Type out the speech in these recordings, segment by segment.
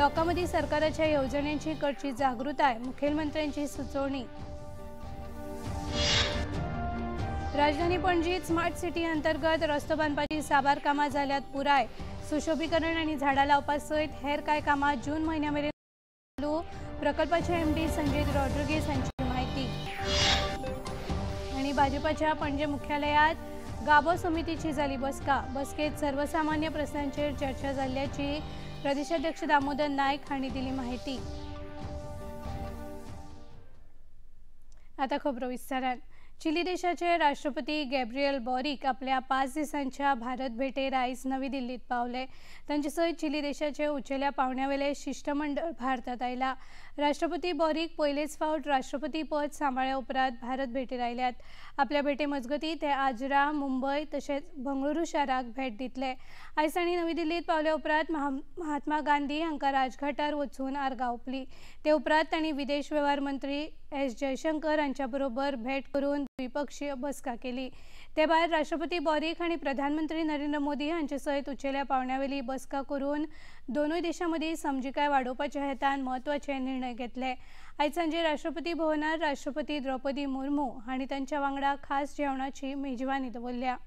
लोकां मदीं सरकाराच्या येवजण्यांची करची जागृताय, मुखेलमंत्र्यांची सुचोवणी। राजधानी पणजीत स्मार्ट सिटी अंतर्गत रस्तो बांदपाची साबार कामां जाल्यात पुराय। सुशोभीकरण आनी झाडां लावपा सयत हेर कांय कामां जून म्हयन्या मेरेन चालू। प्रकल्पाचे एमडी संजय रॉड्रिगीस हांची म्हायती। आनी भाजपाच्या पणजे मुख्यालयात गाबो समितीची जाली बसका। बसकेत सर्वसामान्य प्रश्नांचेर चर्चा जाल्ल्याची प्रदेशाध्यक्ष दामोदर नायक हांणी दिली माहिती। आता खबरो विस्तारान। चिली देशाचे राष्ट्रपती गॅब्रियल बॉरिक आपल्या 5 दिसांच्या भारत भेटेर आयज नवी दिल्लीत पावले। तांचे सयत चिली देशाचे उंचेल्या पावंड्यावेले शिष्टमंडळ भारतात आयला। राष्ट्रपती बॉरिक पयलेच फावट राष्ट्रपती पद सांबाळ्या उपरांत भारत भेटेर आयल्यात। आपल्या भेटे मजगती ते आजरा, मुंबय तशेंच बंगळुरू शाराक भेट दितले। आयज तांणी नवी दिल्लीत पावल्या उपरांत महात्मा गांधी हांकां राजघाटार वचून आर्गां ओंपली। ते उपरांत तांणी विदेश वेव्हार मंत्री एस जयशंकर हांच्या बरोबर भेट करून द्विपक्षीय बसका केली। ते भायर राष्ट्रपती बॉरिक आनी प्रधानमंत्री नरेंद्र मोदी हांचे सयत उंचेल्या पावंड्यावेली बसका करून दोनूय देशां मदीं समजिकाय वाडोवपाच्या हेतान म्हत्वाचे निर्णय घेतले। आयज सांजे राष्ट्रपती भवनार राष्ट्रपती द्रौपदी मुर्मू हांणी तांच्या वांगडा खास जेवणाची मेजवानी दवरल्या।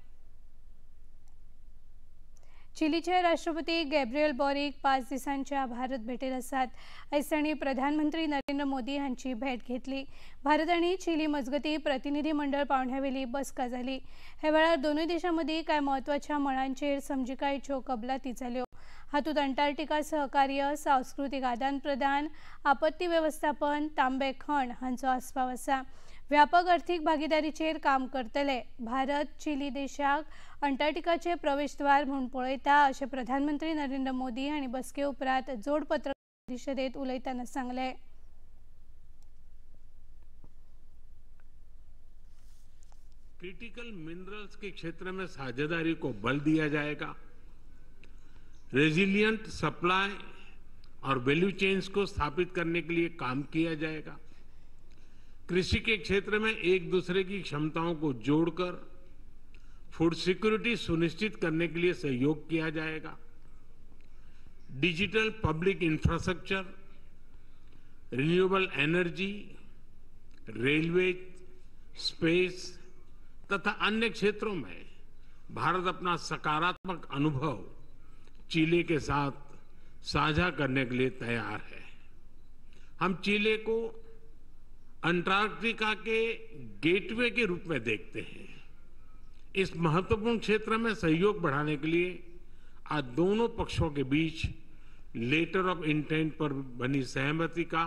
चिलीचे राष्ट्रपती गॅब्रियल बॉरिक 5 दिसांच्या भारत भेटेर आसात। आयज तांणी प्रधानमंत्री नरेंद्र मोदी हांची भेट घेतली। भारत आनी चिली मजगती प्रतिनिधी मंडळ पावंड्यावेली बसका जाली। हे वेळार दोनूय देशां मदीं कांय म्हत्वाच्या मळांचेर समजिकायेच्यो कबलाती जाल्यो। हातूंत अंटार्क्टिका सहकार्य, सांस्कृतीक आदान प्रदान, आपत्ती वेवस्थापन, तांबे खण हांचो आस्पाव आसा। व्यापक अर्थीक भागीदारीचेर काम करतले। भारत चिली देशाक अंटार्क्टिकाचे प्रवेशद्वार म्हूण पळयता अशें प्रधानमंत्री नरेंद्र मोदी हांणी बसके उपरांत जोड पत्रकार परिशदेंत उलयतना सांगलें। क्रिटिकल मिनरल्स के क्षेत्र में साझेदारी को बल दिया जाएगा। रेजिलिएंट सप्लाई और वैल्यू चेन्स को स्थापित करने के लिए काम किया जाएगा। कृषि के क्षेत्र में एक दूसरे की क्षमताओं को जोड़कर फूड सिक्योरिटी सुनिश्चित करने के लिए सहयोग किया जाएगा। Digital public infrastructure, renewable energy, railway, space तथा अन्य क्षेत्रों में भारत अपना सकारात्मक अनुभव चिली के साथ साझा करने के लिए तैयार है। हम चिली को अंटार्कटिका के गेटवे के रूप में देखते हैं। इस महत्वपूर्ण क्षेत्र में सहयोग बढ़ाने के लिए आज दोनों पक्षों के बीच लेटर ऑफ इंटेंट पर बनी सहमति का